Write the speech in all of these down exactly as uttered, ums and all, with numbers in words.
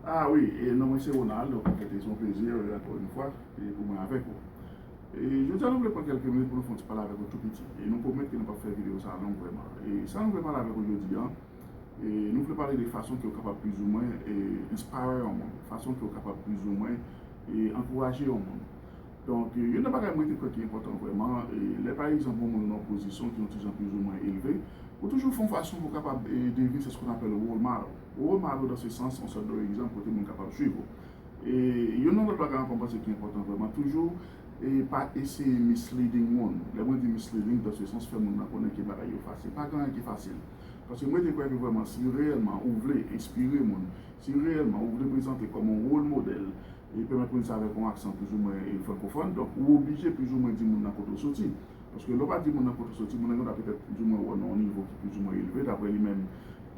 Ah wi, e non mwen se Ronald, donk an fèt se yon plezi, e, ankò yon fwa, e pou mwen avèk ou. E jodi a nou vle pran kèlke minit pou nou fè yon ti pale avèk ou tou piti. E nou pwomèt ke nou p ap fè videyo sa a long vrèman. E sa nou vle pale avèk ou jodi a, e nou vle pale de fason ke w kapab plizoumwen e, inspire yon moun, fason ke w kapab plizoumwen e, ankouraje yon moun. Donk, e, youn nan bagay mwen te kwè ki enpòtan vrèman, e lè pa egzanp yon moun nan yon pozisyon ki yon ti jan plizoumwen elve, ou toujou fè yon fason pou w kapab e, devni, c'est ce qu'on appelle role model. Role model dans ce sens, yon sòt de egzanp kote moun kapab swiv ou. E youn nan lòt bagay ankò m panse ki enpòtan vrèman, toujou e pa eseye misleading moun. Lè mwen di misleading, dans ce sens, fè moun nan konnen ke bagay yo fasil. Pa gen anyen ki fasil. Paske mwen te kwè ke vrèman, si reyèlman ou vle enspire moun, si reyèlman ou vle prezante kòm yon role model, e pèmèt moun sa avèk yon aksan plizoumwen e frankofòn, donk ou oblije plizoumwen di moun nan kote w soti. Paske lè w pa di moun nan kote w soti, moun nan gentan petèt plizoumwen wè w nan yon nivo ki plizoumwen elve, daprè li menm,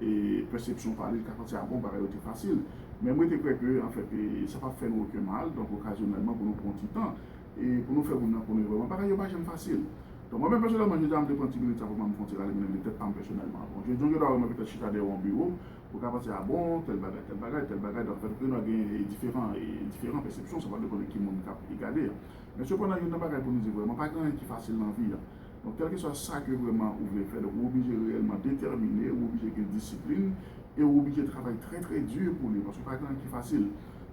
e pèsepsyon pa li, li ka panse, a bon, bagay yo te fasil. Men mwen te kwè ke, anfèt, e sa p ap fè nou okenn mal, donk okazyonèlman pou nou pran yon ti tan, e pou nou fè moun nan konnen vrèman, bagay yo pa janm fasil. Donk mwen menm pèsonèlman, jodi a m te pran ti minit sa pou mwen fè yon ti rale mennen tèt pa m pèsonèlman. Bon, jodi a w gen dwa wè mwen petèt chita dèyè yon biwo, ou ka panse, a bon, tèl bagay, tèl bagay, tèl bagay, donk anfèt, ou gen dwa gen e, diferan, e, diferan pèsepsyon, sa va depann de ki moun k ap e, gade a. Men sepandan, youn nan bagay pou nou di vrèman, pa gen anyen ki fasil nan vi a. Donk, kèlkeswa sa ke vrèman ou vle fè, donk, ou oblije reyèlman detèmine, ou oblije gen disiplin, e ou oblije travay trè, trè di pou li, paske pa gen anyen ki fasil.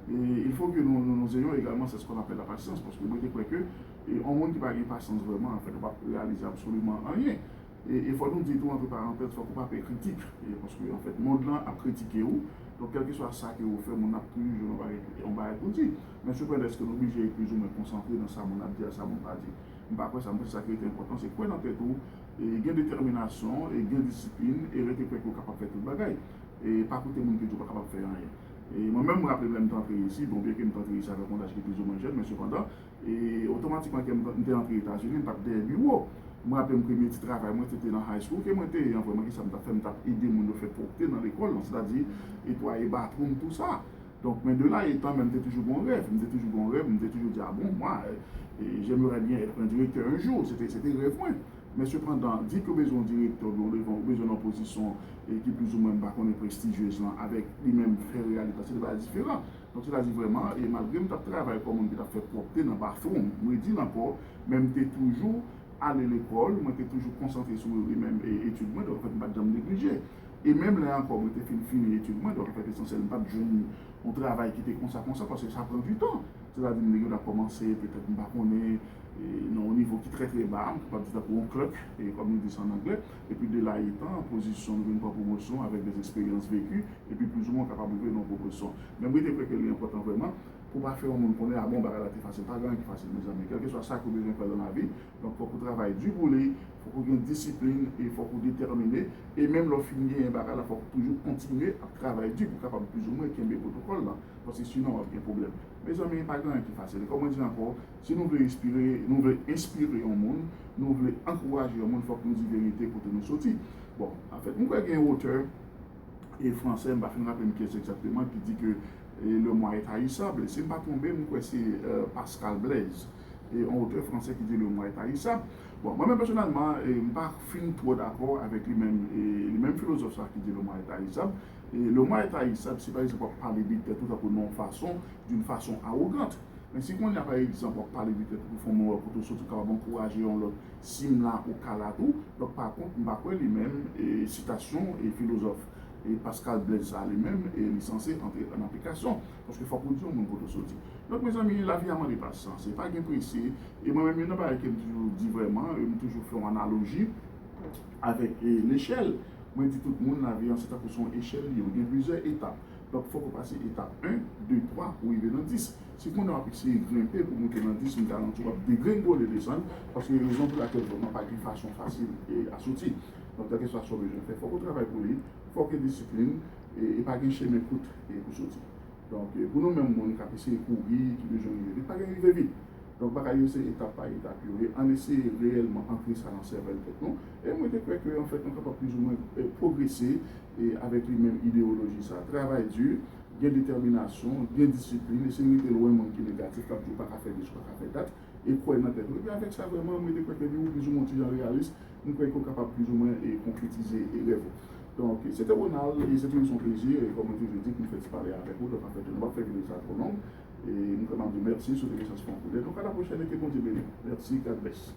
E il faut que nous, nous, nous ayons également, c'est ce qu'on appelle la patience, paske mwen te kwè ke e, yon moun ki pa gen pasyans vrèman, anfèt, ou p ap reyalize absoliman anyen. E, e fò nou di tou, antre parantèz, fòk ou pa pè kritik. E, paske, anfèt, mond lan ap kritike ou. Donk, kèlkeswa sa ke ou fè, moun ap toujou jwenn yon bagay, yon bagay pou di. Men sepandan, èske nou oblije plizoumwen konsantre nan sa moun ap di a sa moun pa di? M pa kwè sa. M panse sa ki rete enpòtan, se kwè nan tèt ou, e gen detèminasyon, e gen disiplin, e rete kwè ke ou kapab fè tout bagay. E pa koute moun ki di w pa kapab fè anyen. E mwen menm, mwen raple m lè m te antre isi, bon, byenke m te antre isi avèk yon laj ki plizoumwen jèn, men sepandan, e otomatikman ke m, m te antre Etazini, m pa t dèyè biwo. Mwen raple m premye ti travay mwen, se te nan high school ke mwen te ye an, vrèman, kisa m t ap fè, m t ap ede moun yo fè pwòpte nan lekòl lan, sètadi netwaye bathroom, tou sa. Donk, men de la etan, men m te toujou gon rèv, m te toujou gon rèv, m te toujou di, a bon, mwen, e, j'aimerais bien être un directeur un jour, se te, se te rèv mwen. Men sepandan, di ke w bezwen yon direktè oubyen w bezwen, ou bezwen nan pozisyon e ki plizoumwen, m pa konnen, prestijyez lan, avèk li menm fè reyalite, se de bagay diferan. Donk, sètadi vrèman, e malgre m t ap travay kòm moun ki t ap fè pwòpte nan bathroom, m redi l ankò, men m te toujou ale lekòl, mwen te toujou konsantre sou li menm e etid mwen, donk, anfèt, m pa t janm neglije. E menm lè ankò mwen te fin fini etid mwen, donk, anfèt, esansyèl, m pa t jwenn yon travay ki te konsa, konsa, paske sa pran du tan. Sètadi, m te gentan kòmanse, petèt, m pa konnen, e, nan yon nivo ki trè, trè ba, m kapab di tankou yon clerk, e, kòm nou di sa an anglè, epi de la etan, pozisyon nou vin pran pwomosyon avèk des expériences vécues, epi plizoumwen w kapab rive nan yon pwomosyon. Men mwen te kwè ke li enpòtan vrèman pou w pa fè yon moun konnen, a bon, bagay la te fasil. Pa gen anyen ki fasil, mezanmi. Kèlkeswa sa ke w bezwen fè nan lavi, donk fòk ou travay di pou li, fòk ou gen disiplin, e fòk ou detèmine, e menm lè w fin genyen bagay la, fòk ou toujou kontinye ap travay di pou w kapab plizoumwen kenbe pwotokòl lan. Paske sinon, w ap gen pwoblèm. Mezanmi, pa gen anyen ki fasil. E kòm mwen di ankò, si nou vle enspire, nou vle enspire yon moun, nou vle ankouraje yon moun, fòk nou di verite kote nou soti. Bon, anfèt, mwen kwè gen yon otè e fransè, m pa fin raple m kiyès egzakteman, ki di ke e, le moi est haïssable. Si m pa twonpe, m kwè se e, Pascal Blaise, e, yon otè fransè ki di le moi est haïssable. Bon, mwen menm pèsonèlman, e, m pa fin twò dakò avèk li menm, e, li menm filozòf sa ki di le moi est haïssable. E, le moi est haïssable, si pa egzanp w ap pale de tèt ou tankou nan yon fason, d'une façon arrogante. Men si kounye a, pa egzanp, w ap pale de tèt ou pou fè yon moun wè kote w soti, w kapab ankouraje yon lòt, si m la, ou ka la tou. Donk, pa kont, m pa kwè li menm, e, sitasyon e filozòf e Pascal Blaise sa li menm, e li sanse antre an aplikasyon. Paske fòk ou di yon moun kote w soti. Donk, mezanmi, lavi a mande pasyans. E pa gen prese. E mwen menm, youn nan bagay ke m toujou di vrèman, e m toujou fè yon analoji avèk e, lechèl. Mwen di tout moun, lavi an se tankou se yon echèl li ye. Ou gen plizyè etap. Donk, fòk ou pase etap en, de, twa pou rive nan dis. Si kounye a w ap eseye grenpe pou moute nan dis, m garanti w ap degrengole desann, paske rezon pou lakèl vrèman pa gen fason fasil e, a soti. Donk, kèlkeswa sa w bezwen fè, fòk ou travay pou li, fòk gen disiplin, e, e pa gen chemen kout e, pou soti. Donk, e, pou nou menm moun k ap eseye kouri, ki bezwen rive vit, pa gen rive vit. Donk, bagay yo se etap pa etap yo ye. Ann eseye reyèlman antre sa nan sèvèl tèt nou. E mwen te kwè ke, anfèt, nou kapab plizoumwen e, pwogrese e, avèk li menm ideyoloji sa. Travay di, gen detèminasyon, gen disiplin, eseye rete lwen moun ki negatif, k ap di w pa ka fè dis, ou pa ka fè dat, e kwè nan tèt ou. Epi avèk sa, vrèman, mwen te kwè ke li ou plizoumwen yon ti jan reyalis, m kwè ke w kapab plizoumwen e, konkretize e, rèv ou. Donk, se te Ronald, e se toujou yon plezi, e kòm mwen toujou di, pou m fè pale avèk ou, donk, an fèt, nou p ap fè videyo sa twò long. E m kwè m ap di w mèsi, swete ke chans fè w koule. Donk, a la pwochèn e ke Bondye beni w. Mèsi, God bless.